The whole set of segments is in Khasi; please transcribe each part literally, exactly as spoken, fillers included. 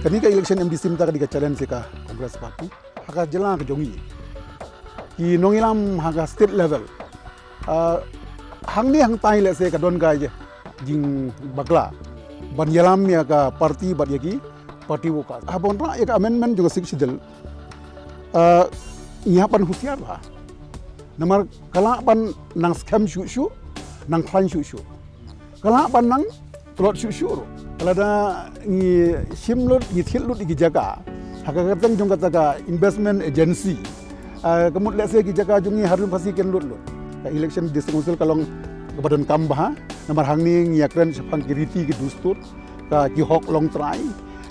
Kane ka election M D C mynta ka dei ka challenge ïa ka Congress Party ha ka jylla ka jong ngi. Ki nongïalam ha ka state level, ah, hangne hangtai lehse ka don ka jingbakla ban ïalam ïa ka party bad ïa ki party workers. Haba ngi rah ïa ka amendment jong ka Sixth Schedule, ah, ngi hap ban husiar bha. Namar ka lah ban nang skhem shuh shuh, nang khlaiñ shuh shuh. Ka lah ban nang tlot shuh shuh ruh. Ka lada ngi shim lut, ngi thied lut ïa ki jaka ha ka kyrteng jong kata ka investment agency, ah, ka mut lehse ki jaka jong ngi ha Riew Phasi kin lut lut. Ka election District Council ka long kaba donkam bha. Namar hangne ngi ïakren shaphang ki riti ki dustur, ka ki hok longtrai,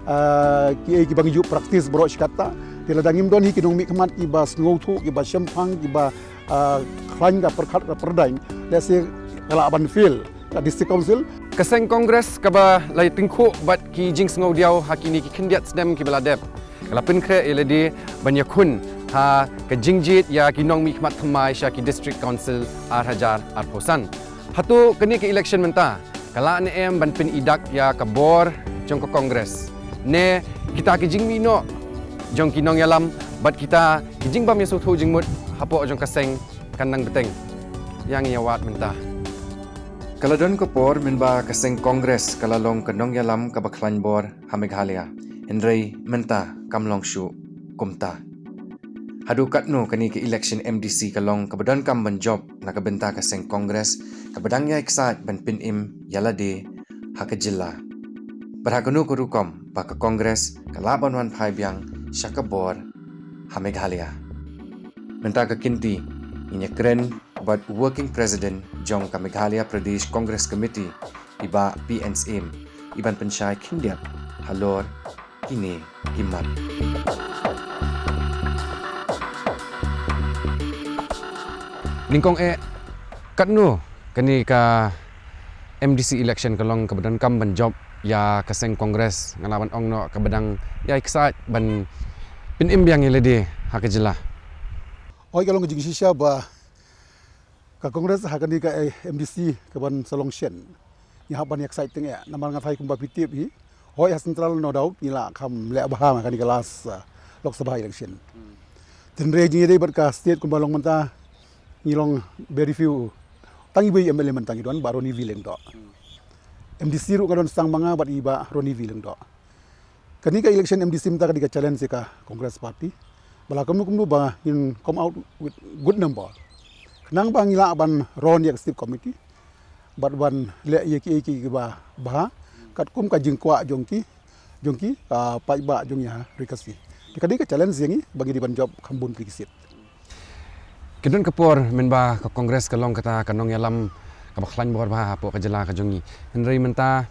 ah, kiei kiba ngi ju practice baroh shi katta. Te lada ngim don hi ki nongmihkhmat kiba sngewthuh, kiba shemphang, kiba, ah, khlaiñ ka pyrkhat ka pyrdaiñ, lehse ka lah ban fail ka District Council. Ka seng Congress kaba la ïatyngkhuh bad ki jingsngewdiaw ha kine ki khyndiat snem kiba la dep, ka la pynkhreh ïa lade ban ïakhun ha ka jingjied ïa ki nongmihkhmat thymmai sha ki District Council ar hajar arphew san. Hato kane ka election mynta ka lah ne em ban pynidak ïa ka bor jong ka Congress, ne kita ki jingmih noh jong ki nongïalam bad kita ki jingbym ïasngewthuh jingmut hapoh jong ka seng kan nang bteng? Ïa ngi ïa wad mynta. Ka la don ka por mynba ka seng Congress ka la long ka nongïalam kaba khlaiñ bor ha Meghalaya, hynrei mynta kam long shuh kumta. Haduh katno kane ka election M D C ka long kaba donkam ban jop na ka bynta ka seng Congress kaba dang ïai ksaid ban pynim ïa lade ha ka jylla? Bad ha kano ka rukom ba ka Congress ka lah ban wan phai biang sha ka bor ha Meghalaya? Mynta ka kynti ngin ïakren bad Working President jong ka Meghalaya Pradesh Congress Committee, i Bah P N Syiem, i ban pynshai khyndiat halor kine ki mat. Nyngkong eh, katno kane ka M D C election ka long kaba donkam ban jop ïa ka seng Congress, nga lah ban ong noh kaba dang ïai ksaid ban pynim biang ïa lade ha ka jylla? Hooid, ka long ka jingshisha ba ka Congress ha kane ka, eh, M D C kaban sa long shen, ngi hap ban ïa ksaid teng eh, namar nga tharai kumba phi tip hi, hooid ha Central no doubt ngi la kham leh bha ha kane ka last, uh, Lok Sabha election. Hynrei jingïadei bad ka state kumba long mynta, ngi long very few. Tang iwei M L A mynta ngi don, Bah Ronnie V Lyngdoh. M D C ruh nga don stang ma nga bad i Bah Ronnie V Lyngdoh. Kane ka election M D C mynta ka dei ka challenge ïa ka Congress Party. Ba la kumno kumno ba ngin come out with good number, khnang ba ngi lah ban run ïa ka state committee bad ban leh ïa kiei kiei kiba bha katkum ka jingkwah jong ki, jong ki, ah, paidbah jong ngi ha Ri Khasi. Te ka dei ka challenge ïa ngi ba ngi dei ban jop kham bun ki seat. Ka don ka por mynba ka Congress ka long kata ka nongïalam kaba khlaiñ bor bha hapoh ka jylla ka jong ngi, hynrei mynta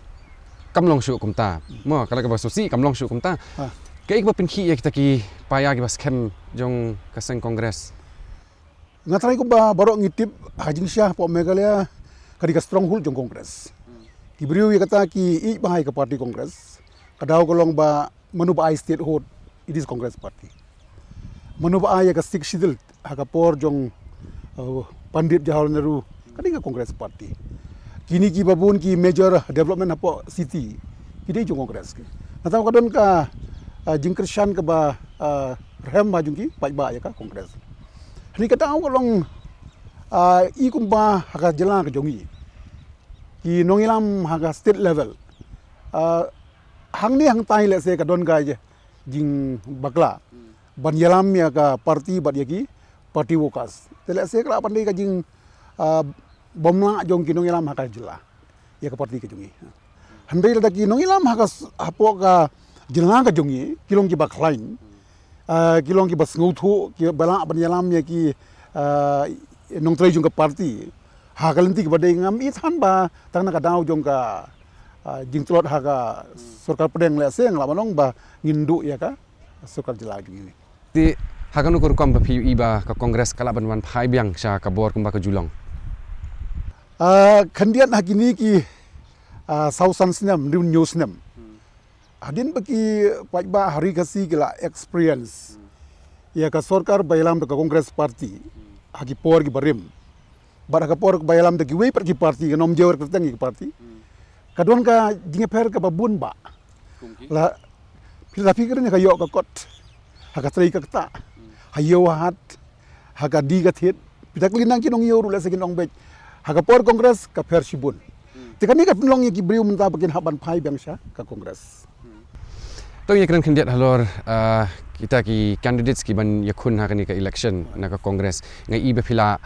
kam long shuh kumta. Mo, ka la kaba sngewsih, kam long shuh kumta. Ha. Kaei kaba pynkhih ïa kita ki paia kiba skhem jong ka seng Congress? Nga tharai kumba baroh ngi tip, ha jingshisha hapoh Meghalaya ka dei ka stronghold jong Congress. Ki briew ïa kata ki ïeit bha ïa ka party Congress. Ka daw ka long ba mano ba ai statehood, it is Congress Party. Mano ba ai ïa ka Sixth Schedule ha ka por jong, uh, Pandit Jawaharlal Nehru, ka dei ka Congress Party. Kine kiba bun ki major development hapoh city, ki dei jong Congress. Nangta ka don ka, uh, jingkyrshan kaba, uh, rhem bha jong ki paidbah ïa ka Congress. Hynrei ka daw ka long, uh, i kumba ha ka jylla ka jong ngi, ki nongïalam ha ka state level, uh, hangne hangtai lehse ka don ka jingbakla ban ïalam ïa ka party bad ïa ki party workers. Te lehse ka lah ban dei ka jing, ah, bym lah jong ki nongïalam ha ka jylla ïa ka party ka jong ngi. Hynrei lada ki nongïalam ha ka s-, hapoh ka jylla ka jong ngi ki long kiba khlaiñ, ah, ki long kiba sngewthuh, kiba lah ban ïalam ïa ki, ah, nongtrei jong ka party. Ha ka lynti kaba dei ngam i than ba tang na ka daw jong ka, ah, jingtlot ha ka sorkar pdeng lehse nga lah ban ong ba ngin duh ïa ka sorkar jylla jong ngi. Te ha kano ka rukom ba phi ïohi ba ka Congress ka lah ban wan phai biang sha ka bor kumba ka ju long? Ah, khyndiat ha kine ki, ah, saw san snem, hynriew hynñiew snem. Hadien ba ki paidbah ha Ri Khasi ki la experience ïa ka sorkar ba ïalam da ka Congress Party ha ki por kiba rim. Bad ha ka por ba ïalam da kiwei pat ki party, ka nym jew kyrteng ki party. Ka don ka jingïapher kaba bun ba. Kum ki? La phi la phi kren ka ïoh ka kot. Ha ka trei ka kta. Ha ïew ha hat. Ha ka die ka thied. Phi ta kylli nang ki nongïew ruh lehse kin ong beit. Ha ka por Congress ka pher shibun. Te kane ka pynlong ïa ki briew mynta ba kin hap ban phai biang sha ka Congress. To ngin ïakren khyndiat halor, ah, kita ki candidates ki ban ïakhun ha kane ka election na ka Congress. Nga i ba phi la,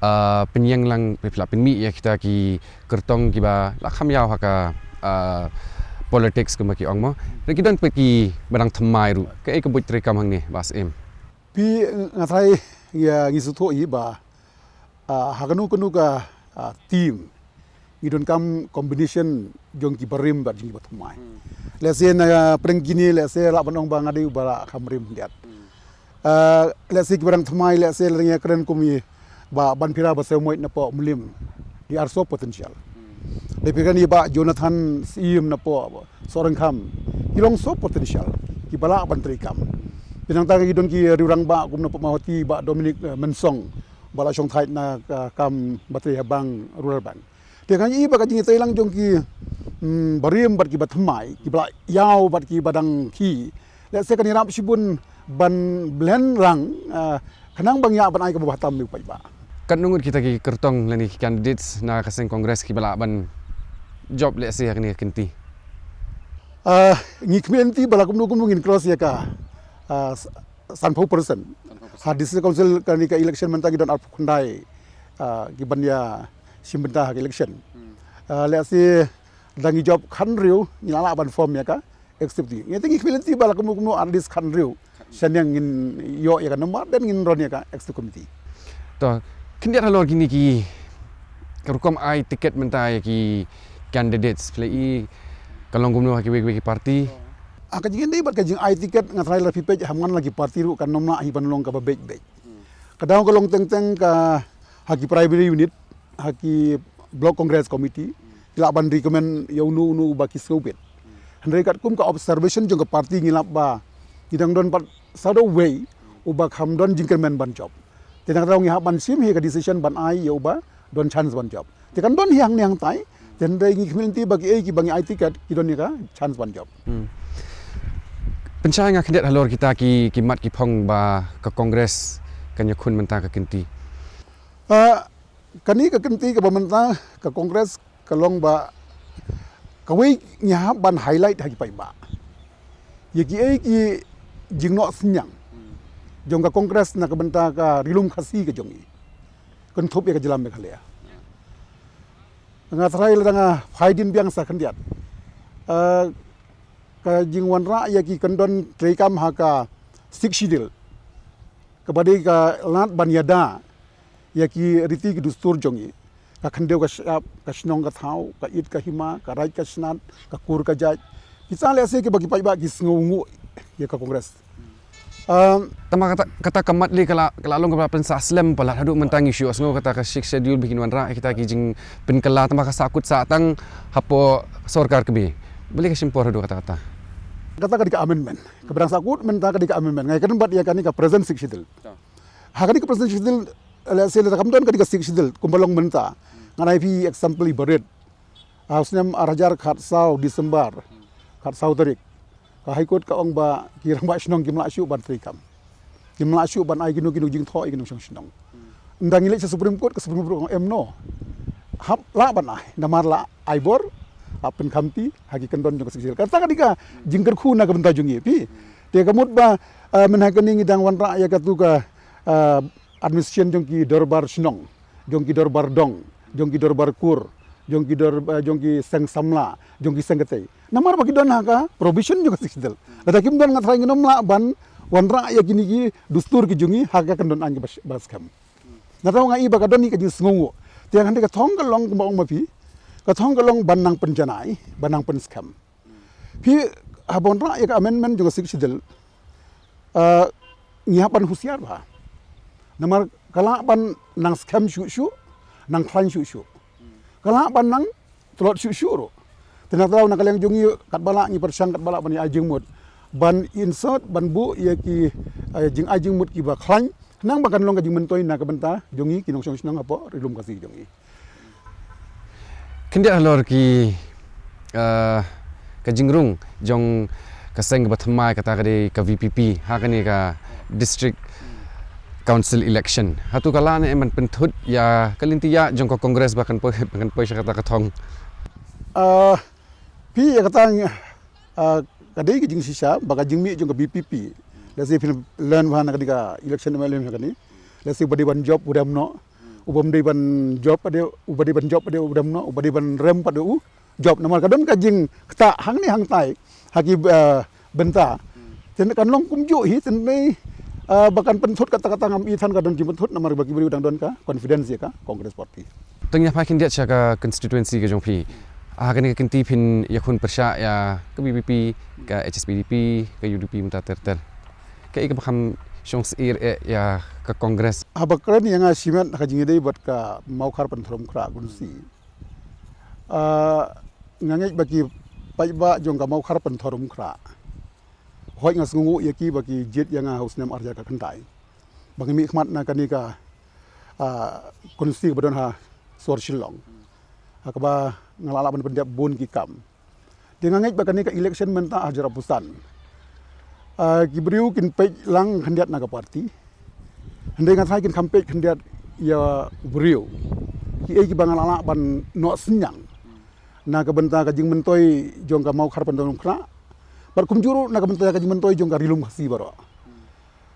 ah, pynïeng lang, ba phi la pynmih ïa kita ki kyrtong kiba la kham ïaw ha ka, ah, politics kumba ki ong mo. Te ki don pat kiba dang thymmai ruh. Kaei ka buit treikam hangne, Bah Syiem? Phi, nga tharai ïa ngi sngewthuh hi ba, ah, ha kano kano ka, ah, team ngi donkam combination jong kiba rim bad jong kiba thymmai. Lehse na pdeng kine lehse lah ban ong ba nga dei uba la kham rim khyndiat. Ah, lehse kiba dang thymmai lehse lada ngi ïakren kum i Bah Banphira Basaiawmoit napoh Mylliem, dei arso potential. Lada phi kren i Bah Jonathan Syiem napoh Sohryngkham, ki long so potential kiba lah ban treikam. Te nangta ki don ki riewrangbah kum napoh Mawhati, Bah Dominic, eh, Mynsong, ba la shong thait na ka kam ba trei ha bank, rural bank. Te nga i ba ka jingïatreilang jong ki, hmm, barim bad kiba thymmai, kiba la ïaw bad kiba dang khie, lehse kan ïarap shibun ban blend lang, ah, khnang ba ngi ïa ban ai kaba bha tam ïa u paidbah. Katno ngut kita ki kyrtong lane ki candidates na ka seng Congress kiba lah ban jop lehse ha kane ka kynti? Ah, ngi khmih lynti ba la kumno kumno ngin cross ïa ka, ah, sanphew percent. Ha District Council kane ka election mynta ngi don arphew khyndai, ah, ki ban ïa shim bynta ha ka election. Ah, lehse da ngi jop khathynriew ngi la lah ban form ïa ka executive. Ngi te ngi khmih lynti ba la kumno kumno at least khathynriew. Shen ïa ngin ïoh ïa ka number, then ngin run ïa ka executive committee. To, khyndiat halor kine ki, ka rukom ai ticket mynta ïa ki candidates, phi la i ka long kumno ha kiwei kiwei ki party. Ah, ka jingïadei bad ka jingai ticket nga tharai lada phi peit ha man la ki party ruh kan ym lah hi ban long kaba beit beit. Ka daw ka long teng teng ka ha ki primary unit, ha ki block congress committee, ki lah ban recommend ïa uno uno uba ki sngewbit. Hynrei katkum ka observation jong ka party ngi lap ba ki dang don pat sa da uwei uba kham don jingkyrmen ban jop. Te nangta ngi hap ban shim hi ka decision ban ai ïa uba don chance ban jop. Te kan don hi hangne hangtai. Te hynrei ngi khmih lynti ba kiei kiba ngi ai ticket ki don ïa ka chance ban jop. Hmm. Pynshai nga khyndiat halor kita ki, ki mat ki phong ba ka Congress kan ïakhun mynta ka kynti. Ah, kane ka kynti kaba mynta ka Congress ka long ba kawei ngi hap ban highlight ha ki paidbah ïa kiei ki jingnoh synñiang jong ka Congress na ka bynta ka Ri Lum Khasi ka jong ngi. Kynthup ïa ka jylla Meghalaya. Nga tharai lada nga phai dien biang sa khyndiat, eh, ka jingwanrah ïa ki kyndon treikam ha ka Sixth Schedule, kaba dei ka lad ban ïada ïa ki riti ki dustur jong ngi, ka khyndew ka shyiap, ka shnong ka thaw, ka it ka hima, ka raid ka snat, ka kur ka jait. Kita lehse kiba ki paidbah ki sngewnguh ïa ka Congress. Um, tangba kata, kata ka mat lei ka la, ka la long kaba pynsah slem palat, haduh mynta ngi shu sngew kata ka Sixth Schedule ba kin wanrah ïa kita ki jingpynkylla, tangba ka sahkut sah tang hapoh sorkar kmie. Balei ka shim por haduh kata kata? Kata ka dei ka amendment. Kaba dang sahkut mynta ka dei ka amendment. Nga ïakren bad ïa kane ka present Sixth Schedule. Ha kane ka present Sixth Schedule, lehse lada kam don kane ka Sixth Schedule kumba long mynta, ngan ai phi example iba rit. Ha u snem ar hajar khatsaw December, khatsaw tarik, ka High Court ka ong ba ki rangbah shnong kim lah shuh ban treikam. Kim lah shuh ban ai kino kino jingthoh ïa ki nongshong shnong. Ynda ngi leit sha Supreme Court, ka Supreme Court ka ong em, no. Hap lah ban ai, namar la ai bor, hap pynkhamti ha ki kyndon jong ka Sixth Schedule. Kata ka dei ka jingkyrkhu na ka bynta jong ngi, phi. Te ka mut ba, eh, mynta kane ngi dang wanrah ïa katu ka, eh, administration jong ki dorbar shnong, jong ki dorbar dong, jong ki dorbar kur, jong ki dor, eh, jong ki seng samla, jong ki seng katei. Namar ba ki don ha ka provision jong ka Sixth Schedule. Lada kim don, nga tharai ngin ym lah ban wanrah ïa kine ki dustur ki jong ngi ha ka kyndon aiñ kaba sh-, ba skhem. Nangta nga i ba ka don hi ka jingsngewnguh. Te hynrei ka thong ka long kumba ong ma phi, ka thong ka long ban nang pynjanai, ban nang pynskhem. Phi, haba wanrah ïa ka amendment jong ka Sixth Schedule, ah, ngi hap ban husiar bha. Namar ka lah ban nang skhem shuh shuh, nang khlaiñ shuh shuh. Ka lah ban nang tlot shuh shuh ruh. Te nangta na ka liang jong ngi katba lah ngi pyrshang katba lah ban ai jingmut, ban insert, ban buh ïa ki, eh, jingai jingmut kiba khlaiñ, khnang ba kan long ka jingmyntoi na ka bynta jong ngi ki nongshong shnong hapoh Ri Lum Khasi jong ngi. Khyndiat halor ki, eh, ka jingrung jong ka seng kaba thymmai, kata ka dei ka V P P, ha kane ka District Council election. Hato ka lah ne em ban pynthut ïa ka lynti ïa jong ka Congress ba kan poi, ba kan poi sha kata ka thong? Ah, phi, ïa kata, ah, ka dei ka jingshisha ba ka jingmih jong ka V P P. Lehse phin learn bha na kane ka election M L A ha kane. Lehse uba dei ban jop u dei ban noh. Uba ym dei ban jop pat u, uba dei ban jop pat u dei ban noh, uba dei ban rem pat u jop. Namar ka don ka jingktah hangne hangtai ha ki, eh, bynta. Te kan long kumjuh hi, te ne, eh, ba kan pynthut kata kata ngam i than ka don jingpynthut namar ba ki briew dang don ka confidence ïa ka Congress Party. Tang ïa phai khyndiat sha ka constituency ka jong phi. Ah, kane ka kynti phin ïakhun pyrshah ïa ka V P P, ka H S P D P, ka U D P mynta ter ter. Kaei kaba kham shong syier eh ïa ka Congress? Haba kren ïa nga shimet ha ka jingïadei bad ka Mawkhar Pynthorumkhrah constituency. Ah, nga ngeit ba ki paidbah jong ka Mawkhar Pynthorumkhrah, hooid nga sngewnguh ïa ki ba ki jied ïa nga ha u snem ar hajar khatkhyndai ba nga mihkhmat na kane ka, ah, constituency kaba don ha sor Shillong, ha kaba nga la lah ban pyndep bun ki kam. Te nga ngeit ba kane ka election mynta ha jrap pusan, ah, ki briew kin peit lang khyndiat na ka party. Hynrei nga tharai kin kham peit khyndiat ïa u briew kiei kiba nga la lah ban noh synñiang na ka bynta ka jingmyntoi jong ka Mawkhar Pynthorumkhrah, bad kumjuh ruh na ka bynta ka jingmyntoi jong ka Ri Lum Khasi baroh.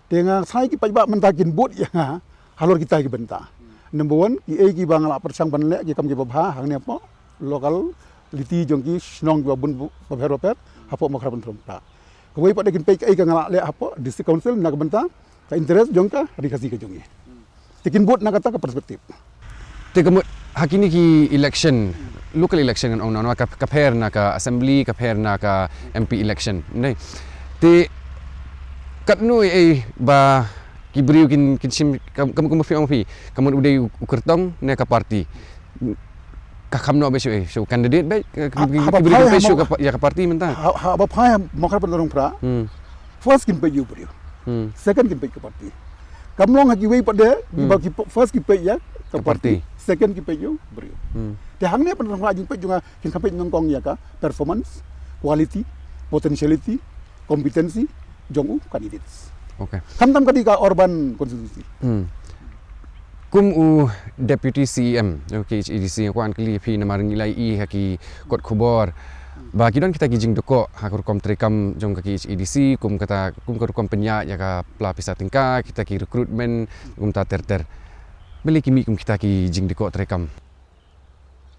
Te nga tharai ki paidbah mynta kin bud ïa nga halor kita ki bynta. Number one, kiei kiba nga la pyrshang ban leh ki kam kiba bha hangne hapoh locality jong ki shnong kiba bun bapher bapher hapoh Mawkhar Pynthorumkhrah. Kawei pat de kin peit kaei ka nga la leh hapoh District Council na ka bynta ka interest jong ka Ri Khasi ka jong ngi. Te kin bud na kata ka perspective. Te ka mut ha kine ki election, local election ngan ong, na ka, ka pher na ka assembly, ka pher na ka M P election, ne? Te katno ei ba ki briew kin, kin shim, ka, ka, ka mut phi ong phi, ka mut u dei u kyrtong ne ka party? Ka kham noh beit shuh, eh, shuh candidate beit, eh, ki, ha, ki, haba ki briew phai kin peit shuh ka pa-, ïa ka party mynta. Ha, haba phai ha Mawkhar Pynthorumkhrah, first kin peit ïa u briew. Second kin peit ka party. Kam long ha kiwei pat de, ba ki po-, first ki peit ïa ka party. Second ki peit ïa u briew. Te hangne Pynthorumkhrah jingpeit jong nga kin kham peit nyngkong ïa ka performance, quality, potentiality, competency jong u candidates. Okay. Khamtam ka dei ka urban constituency. Kum u Deputy C E M jong K H A D C, nga kwah ban kylli phi namar ngi la ïohi ha ki kot khubor ba ki don kita ki jingdukok ha ka rukom treikam jong ka K H A D C, kum kata, kum ka rukom pynïaid ïa ka pla pisa tyngka, kita ki recruitment, kumta ter ter. Balei ki mih kum kita ki jingdukok treikam?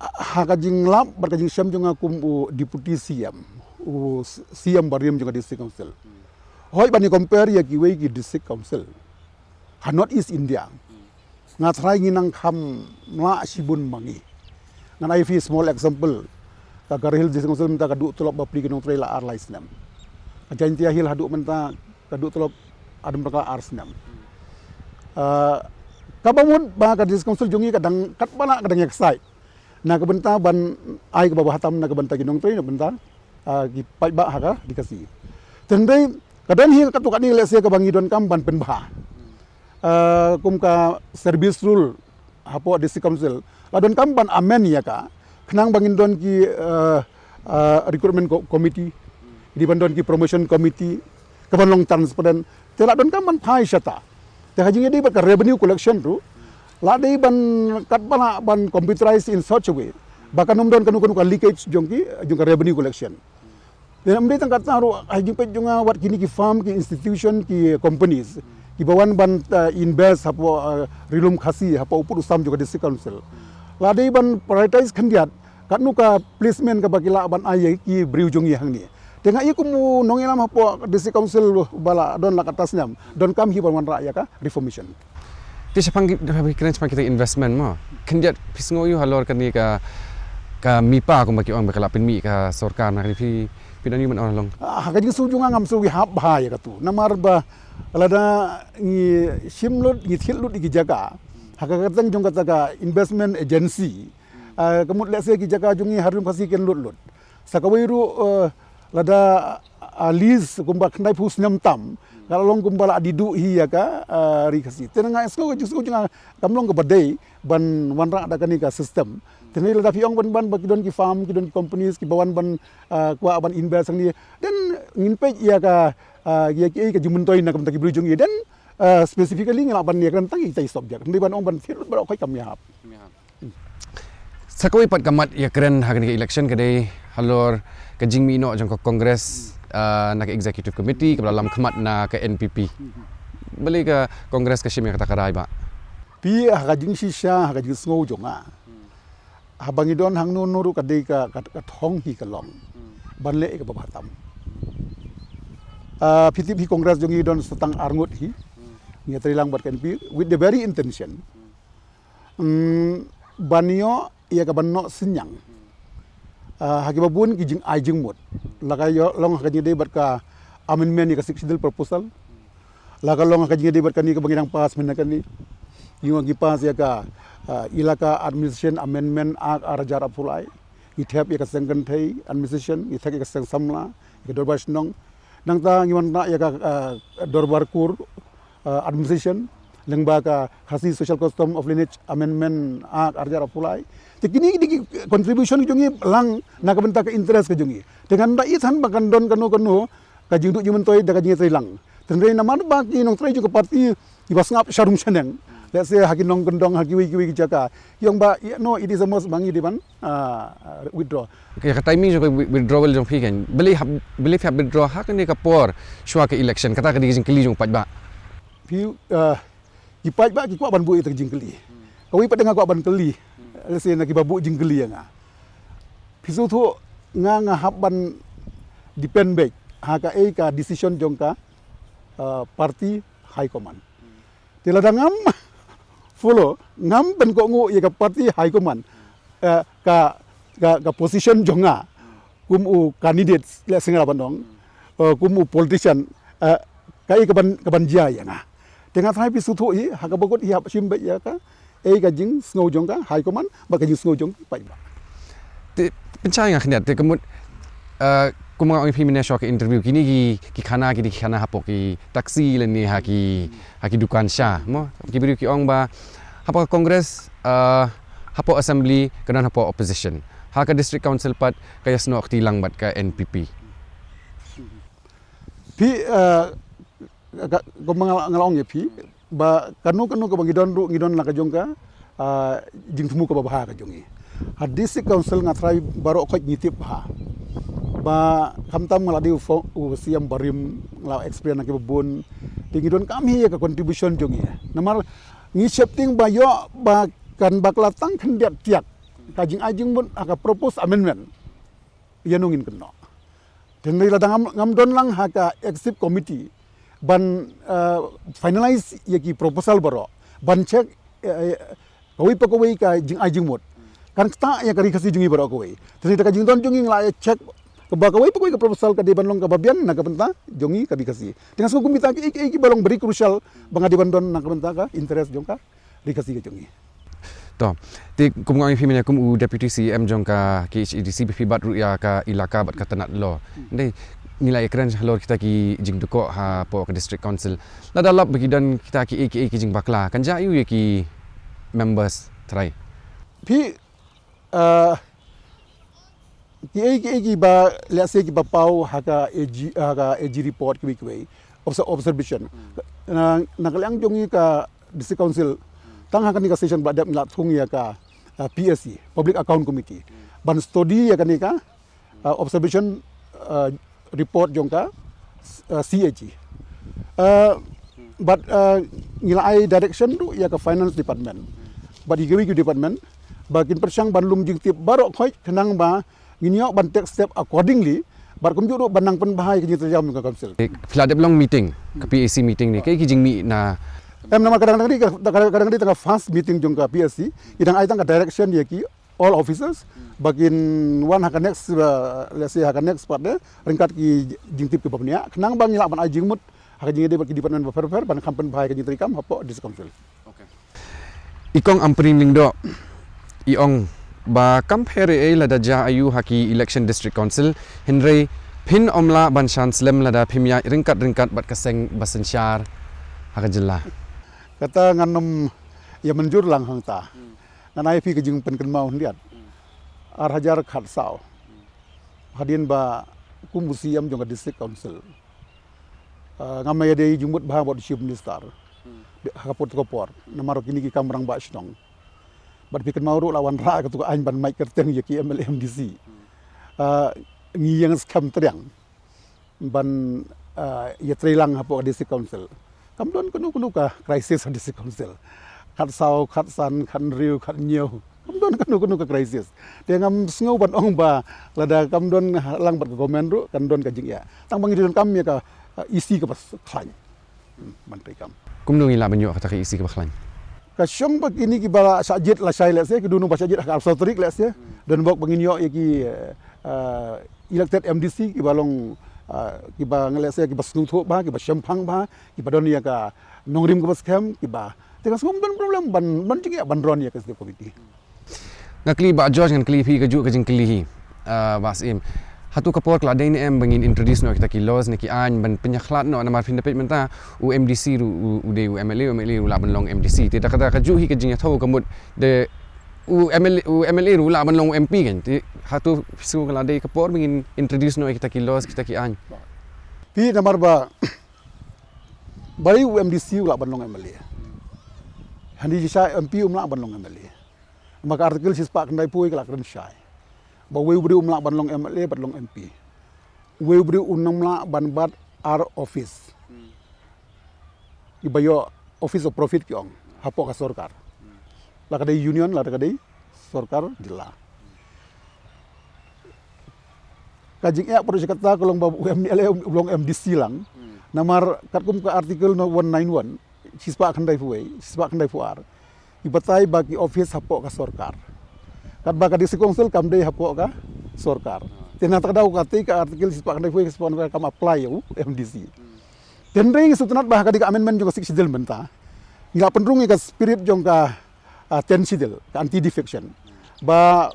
Ha ka jinglap bad ka jingshem jong nga kum u Deputy C M, u C M barim jong ka District Council, hooid ban ïa compare ïa kiwei ki District Council ha North East India, nga tharai ngi nang kham lah shibun ma ngi. Ngan ai phi small example. Ka Garo Hills District Council mynta ka duh tulop bapli ki nongtrei la ar lai snem. Ka Jaintia Hills haduh mynta ka duh tulop haduh mynta ka ar snem. Ah, kaba mut ba ka District Council jong ngi ka dang katba lah ka dang ïa excite na ka bynta ban ai kaba bha tam na ka bynta ki nongtrei, na ka bynta, ah, ki paidbah ha ka D C. Te hynrei ka don hi katto katne lehse kaba ngi donkam ban pynbha. Ah, kum ka service rule hapoh District Council, la donkam ban amend ïa ka, khnang ba ngin don ki, eh, eh, recruitment co-, committee, dei ban don ki promotion committee, ka ban long transparent. Te la donkam ban phai shata. Te ha jingïadei bad ka revenue collection ruh, la dei ban katba lah ban computerize in such a way ba kan ym don kano kano ka leakage jong ki, jong ka revenue collection. Te ym dei tang kata ruh, ha jingpeit jong nga, wat kine ki firm, ki institution, ki companies kiba wan ban, eh, invest hapoh, eh, Ri Lum Khasi, hapoh u pud u sam jong ka District Council, la dei ban prioritize khyndiat katno ka placement kaba ki lah ban ai ïa ki briew jong ngi hangne. Te nga i kum u nongïalam hapoh District Council ba la don la katta snem, donkam hi ban wanrah ïa ka reformation. Te shaphang ki, shaphang kita investment mo. Khyndiat phi sngew ïa halor kane ka, ka MIPA kumba ki ong ba ka la pynmih ka sorkar na kane phi, phi don ïa man ong long. Ah, ha ka jingsngew jong nga ngam sngew ïahap bha ïa katu. Namar ba lada ngi shim lut, ngi thied lut ïa ki jaka ha ka kyrteng jong kata ka investment agency. Ah, ka mut lehse ki jaka jong ngi ha ri Khasi kin lut lut. Sa kawei ruh, eh, lada, ah, lease kumba khyndai phew snem tam, ka la long kumba la dei duh hi ïa ka, ah, ri Khasi. Te nga sngew ka jingsngew jong nga kam long kaba dei ban wanrah da kane ka system. Te lada phi ong ban, ban ba ki don ki firm, ki don ki companies kiba wan ban, ah, kwah ban invest hangne. Then ngin peit ïa ka, ah, ïa ki, ïa ka jingmyntoi na ka bynta ki briew jong ngi. Then, ah, specifically ngi lah ban ïakren tang ïa kita ki subject. Hynrei ban ong ban thied lut baroh khoit kam ïahap. Sa kawei pat ka mat ïakren ha kane ka election ka dei halor ka jingmih noh jong ka Congress, ah, na ka executive committee kaba la lam khmat na ka N P P. Balei ka Congress ka shim ïa kata ka rai bah? Phi, ha ka jingshisha, ha ka jingsngew jong nga, haba ngi don hangno no ruh ka dei ka, ka, ka thong hi ka long ban leh ïa kaba bha tam. Ah, phi tip hi Congress jong ngi don sa tang arngut hi. Ngi ïatreilang bad ka N P P with the very intention, mm, ban ïoh ïa ka ban noh synñiang, ah, ha kiba bun ki jingai jingmut. La ka ïoh long ha ka jingïadei bad ka amendment ïa ka Sixth Schedule proposal. La ka long ha ka jingïadei bad kane kaba ngi dang pass mynne kane. Ngi ong ngi pass ïa ka, ah, Elaka Administration Amendment Act ar hajar arphew lai. Ngi thep ïa ka seng kynthei administration, ngi thep ïa ka seng samla, ïa ka dorbar shnong. Nangta ngi wanrah ïa ka, ah, dorbar kur, ah, administration, lyngba ka Khasi Social Custom of Lineage Amendment Act ar hajar arphew lai. Te kine ki dei ki contribution jong ngi lang na ka bynta ka interest ka jong ngi. Te ngan da ïathan ba kan don kano kano ka jingduh jingmyntoi da ka jingïatreilang. Te hynrei namar ba ki nongtrei jong ka party kiba sngap sharum shaneng, lehse ha ki nongkyndong, ha kiwei kiwei ki jaka, ki ong ba, ïa, no, it is a must ba ngi dei ban, ah, withdraw. Okay, ka timing jong ka wi-, withdrawal jong phi kan, balei hap, balei phi hap withdraw ha kane ka por shuwa ka election? Kata ka dei ka jingkylli jong u paidbah. Phi, ah, ki paidbah ki kwah ban buh ïa kata ka jingkylli. Kawei pat de nga kwah ban kylli, lehse na kiba buh jingkylli ïa nga. Phi sngewthuh, nga, nga hap ban depend beit ha kaei ka decision jong ka, ah, party high command. Te lada ngam follow, ngam pynkohnguh ïa ka party high command, eh, ka, ka, ka position jong nga kum u candidate, lehse nga lah ban ong, eh, kum u politician, eh, kaei kaban, kaban jia ïa nga. Te nga tharai phi sngewthuh hi, ha kaba kut hi hap shim beit ïa ka, eh, ka jingsngew jong ka high command bad ka jingsngew jong ki paidbah. Te pynshai nga khyndiat, te ka mut, eh, kum nga ong ïa phi mynne shuwa ka interview, kine ki, ki khana, ki dei ki khana hapoh ki taxi lane ha ki, ha ki dukan sha mo. Ki briew ki ong ba hapoh ka Congress, ah, hapoh assembly ka don hapoh opposition, ha ka district council pat ka ïasnoh kti lang bad ka N P P. Phi, ah, ka, ka, kumba nga la, nga la ong ïa phi ba kano kano kaba ngi don ruh ngi don la ka jong ka, ah, jingthmu kaba bha ka jong ngi. Ha district council nga tharai baroh khoit ngi tip bha ba khamtam nga la dei u fo-, u C M barim, nga la experience na kiba bun. Te ngi donkam hi ïa ka contribution jong ngi. Namar ngi sheptieng ba ïoh ba kan bakla tang khyndiat tiak ka jingai jingmut ha ka proposed amendment. Ïa no ngin kynnoh. Te hynrei lada ngam, ngam don lang ha ka executive committee ban, eh, finalize ïa ki proposal baroh, ban check, eh, eh, kawei pa kawei ka jingai jingmut, kan ktah ïa ka ri Khasi jong ngi baroh kawei. Te hynrei da ka jingdon jong ngi nga la ïa check kaba kawei pa kawei ka proposal ka dei ban long kaba biang na ka bynta jong ngi ka ri Khasi. Te nga sngew kumta kiei kiei kiba long very crucial ba nga dei ban don na ka bynta ka interest jong ka ri Khasi ka jong ngi. To, te kum nga ong ïa phi mynne kum u Deputy C E M jong ka K H A D C, phi bat ruh ïa ka Elaka bad ka Tnad Law. Hynrei ngi la ïakren halor kita ki jingdukok hapoh ka District Council. Lada lap ba ki don kita kiei kiei ki jingbakla, kan jia aiu ïa ki members trai? Phi, ah, kiei kiei kiba, let's say, kiba paw ha ka A G, ha ka A G report kiwei kiwei. Obser-, observation. Na, na ka liang jong ngi ka District Council, tang ha kane ka session ba la dep ngi la thung ïa ka, ah, P A C, Public Account Committee, ban study ïa kane ka, ah, observation, ah, report jong ka, ah, C A G. Ah, bad, ah, ngi la ai direction ruh ïa ka Finance Department bad ïa kiwei ki department ba kin pyrshang ban lum jingtip baroh khoit khnang ba ngin ïoh ban take step accordingly, bad kumjuh ruh ban nang pynbha ïa ka jingtrei jam jong ka council. Phi la dep long meeting, ka P A C meeting ne, kaei ki jingmih na Em, namar ka dang, ka dang, ka dang, ka dang dei tang ka first meeting jong ka P S C, i dang ai tang ka direction ïa ki all officers, ba kin wan ha ka next, uh, let's say, ha ka next part de, ryngkat ki jingtip kiba bniah, khnang ba ngin lah ban ai jingmut ha ka jingïadei bad ki department bapher bapher, ban kham pynbha ïa ka jingtrei kam hapoh District Council. Okay. I Kong Ampareen Lyngdoh i ong ba kam pher ei ei lada jia aiu ha ki election District Council, hynrei phin ym lah ban shah slem lada phim ïaid ryngkat ryngkat bad ka seng ba synshar ha ka jylla. Kata ngan ym ïa mynjur lang hangta. Hmm. Ngan ai phi ka jingpynkynmaw khyndiat. Hmm. Ar hajar khatsaw. Hmm. Hadien ba kum u C M jong ka District Council, ah, ngam ïadei jingmut bha bad u Chief Minister. Hmm. Ha ka por tu ka por. Namar kine ki kam rangbah shnong. Bad phi kynmaw ruh la wanrah katu ka aiñ ban mait kyrteng ïa ki M L A M D C. Hmm. Ah, ngi ïeng skhem triang ban, ah, ïatrei lang hapoh ka District Council. Kam don kano kano ka crisis ha District Council. Khatsaw, khatsan, khathynriew, khathynñiew. Kam don kano kano ka crisis. Te ngam sngew ban ong ba lada kam don lang bad ka government ruh, kan don ka jingeh. Tang ba ngi donkam ïa ka, ah, E C kaba khlaiñ. Hmm, ban trei kam. Kumno ngin lah ban ïoh kata ka E C kaba khlaiñ? Ka shong ba kine kiba la shah jied lashai, let's say, ki dunu ba shah jied ha ka arphew tarik, let's say. Hmm. Don bok ba ngin ïoh ïa ki, eh, elected M D C kiba long, eh, kiba, let's say, kiba sngewthuh bha, kiba shemphang bha, kiba don ïa ka nongrim kaba skhem, kiba. Te ka sngew don problem ban, ban jingeh ban run ïa ka executive committee. Nga kylli Bah George, ngan kylli phi kajuh ka jingkylli hi. Ah, Bah Syiem. Hato ka por ka la dei ne em ba ngin introduce noh kita ki laws ne ki aiñ ban pynïakhlad noh, namar phin da peit mynta u M D C ruh u, u dei u M L A, u M L A ruh lah ban long M D C. Te da kata kajuh hi ka jingïathuh ka mut de u M L A, u M L A ruh lah ban long M P kan. Te hato phi sngew ka la dei ka por ba ngin introduce noh kita ki laws, kita ki aiñ. Phi namar ba, ba u M D C u lah ban long M L A. Hynrei shisha M P um lah ban long M L A. Namar ka article shispah khyndai phew ka la kren shai ba uwei u briew um lah ban long M L A bad long M P. Uwei u briew um lah ban bat ar office. Hmm. Kiba ïoh office of profit ki ong hapoh ka sorkar. Hmm. La ka dei union, la ka dei sorkar jylla. Ka jingeh paralok kata ka long ba u M L A u long M D C lang. Hmm. Namar katkum ka article no one nine one, shispah khyndai phew, shispah khyndai phew ar. I batai ba ki office hapoh ka sorkar. Katba ka District Council kam dei hapoh ka sorkar. Te na ta ka daw kata ka article shispah khyndai phew, shispah khyndai phew ar kam apply ïa u M D C. Te hynrei ngi sngewtynnat ba ha ka dei ka amendment jong ka Sixth Schedule mynta, ngi la pynrung ïa ka spirit jong ka, ah, Tenth Schedule, ka anti defection. Ba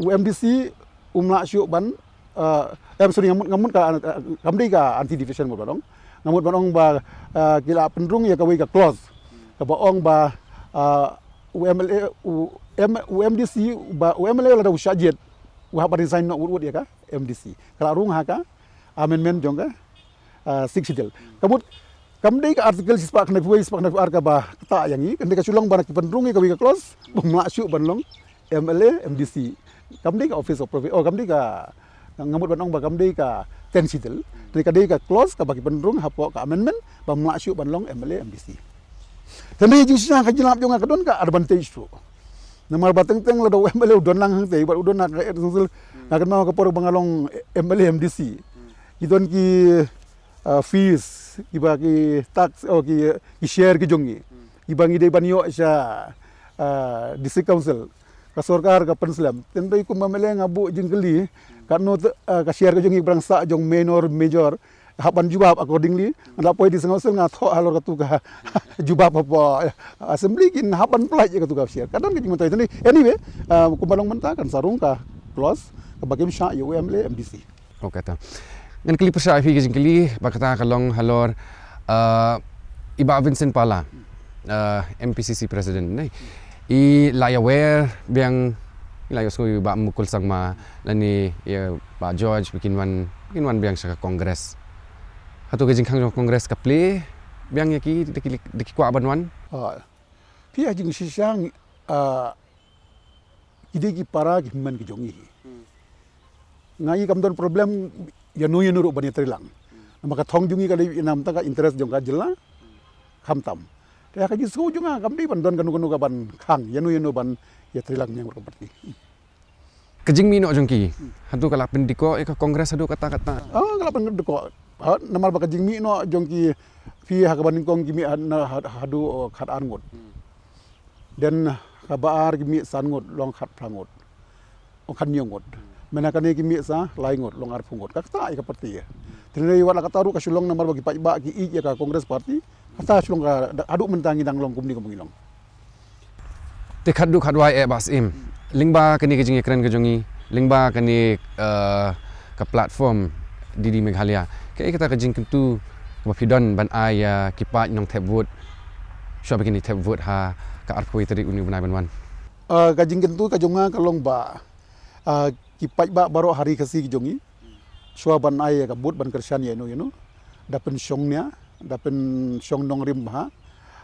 u M D C um lah shuh ban, ah, em, sorry, nga mut, nga mut ka, ah, kam dei ka anti defection mut ban ong. Nga mut ban ong ba, ah, ki la pynrung ïa kawei ka clause kaba ong ba, ah, u M L A, u M-, u M D C, ba u M L A lada u shah jied, u hap ban resign noh wut wut ïa ka M D C. Ka la rung ha ka amendment jong ka, ah, Sixth Schedule. Ka mut, kam dei ka article shispah khyndai phew, shispah khyndai phew ar kaba ktah ïa ngi, ka dei ka shu long ba na ki pynrung ïa kawei ka clause, bym lah shuh ban long M L A, M D C. Kam dei ka office of profit, oh, kam dei ka, nga mut ban ong ba kam dei ka Tenth Schedule. Te ka dei ka clause kaba ki pynrung hapoh ka amendment, bym lah shuh ban long M L A, M D C. Te hynrei jingshisha ka jingïalap jong nga ka don ka advantage tu. Namar ba teng teng lada u M L A u don lang hangtei, bad u don ha ka Council, nga kynmaw ka por ba nga long M L A M D C. Ki don ki, ah, fees, kiba ki tax, oh, ki, ki share ki jong ngi. Kiba ngi dei ban ïoh sha, ah, District Council. Ka sorkar ka pynslem. Te hynrei kum M L A nga buh jingkylli. Katno te, ah, ka share ka jong ngi ba dang sah jong minor, major. Hap ban jubab accordingly. Nga la poi District Council nga thoh halor katu ka jubab hapoh Assembly kin hap ban pynlait ïa katu ka share. Ka don ka jingmyntoi te hynrei. Anyway, ah, kumba long mynta kan sa rung ka clause kaba kim shah ïa u M L A M D C. Okay, ta. Ngan kylli pyrshah ïa phi ka jingkylli ba kata ka long halor, ah, i Bah Vincent Pala, ah, M P C C President, ne? I la ïa wer biang, i la ïohsngew ïa i Bah Mukul Sangma lane ïa Bah George ba kin wan, kin wan biang sha ka Congress. Hato ka jingkhang jong Congress ka plie biang ïa ki, da ki, da ki kwah ban wan? Ah, phi ha jingshisha, ah, ki dei ki para ki hynmen ki jong ngi. Hmm. Nga i kam don problem ïano ïano ruh ban ïatrei lang. Hmm. Namar ka thong jong ngi ka dei ïa namar ka interest jong ka jylla. Hmm. Khamtam. Te ha ka jingsngew jong nga kam dei ban don kano kano ka ban khang ïano ïano ban ïatrei lang ïa ka party. Ka jingmih noh jong ki. Hmm. Hato ka la pyndikoh ïa ka Congress haduh katta katta? Ah, ka la pyndikoh. Ha, namar ba ka jingmih noh jong ki, Phi ha kaba nyngkong ki mih had-, na had-, haduh, uh, khat ar ngut. Then kaba ar ki mih san ngut, long khat phra ngut. Long khat hynñiew ngut. Mynta kane ki mih sa lai ngut, long arphew ngut. Kata ïa ka party. Te hynrei wat la katta ruh ka shu long namar ba ki paidbah ki ïeit ïa ka Congress Party. Kata shu long ka, haduh mynta ngi dang long kumne kumba ngi long. Te khatduh khatwai eh Bah Syiem. Lyngba kane ka jingïakren ka jong ngi, lyngba kane, eh, ka platform D D Meghalaya, kaei kata ka jingkyntu kaba phi don ban ai ïa ki paid nongthep vote shuwa ba kin ïa thep vote ha ka arphew tarik une u bnai ban wan? Eh, ka jingkyntu ka jong nga ka long ba, eh, ki paidbah baroh ha ri Khasi ka jong ngi, shuwa ban ai ïa ka vote ban kyrshan ïa ino ino, da pynshong nia, da pynshong nongrim bha.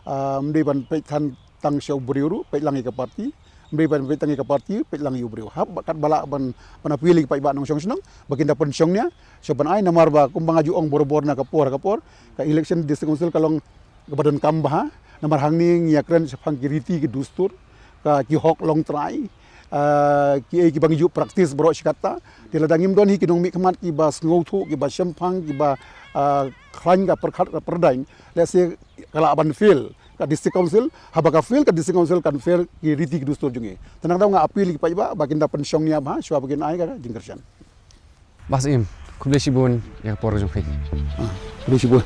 Ah, ym dei ban peit than tang sha u briew ruh, peit lang ïa ka party. Ym dei ban peit tang ïa ka party, peit lang ïa u briew. Hap ba katba lah ban, ban appeal ïa ki paidbah nongshong shnong ba kin da pynshong nia, shuwa ban ai, namar ba kumba nga ju ong borabor na ka por ka por, ka election District Council ka long kaba donkam bha. Namar hangne ngi ïakren shaphang ki riti ki dustur, ka, ki hok longtrai, ah, kiei kiba ngi ju practice baroh shi katta. Te lada ngim don hi ki nongmihkhmat kiba sngewthuh, kiba shemphang, kiba, ah, khlaiñ ka pyrkhat ka pyrdaiñ, lehse ka lah ban fail ka District Council. Haba ka fail ka District Council kan fail ki riti ki dustur jong ngi. Te nangta nga appeal ïa ki paidbah ba kin da pynshong nia bha shuwa ba kin ai ka jingkyrshan. Bah Syiem, khublei shibun ïa ka por ka jong phi. Ah, khublei shibun.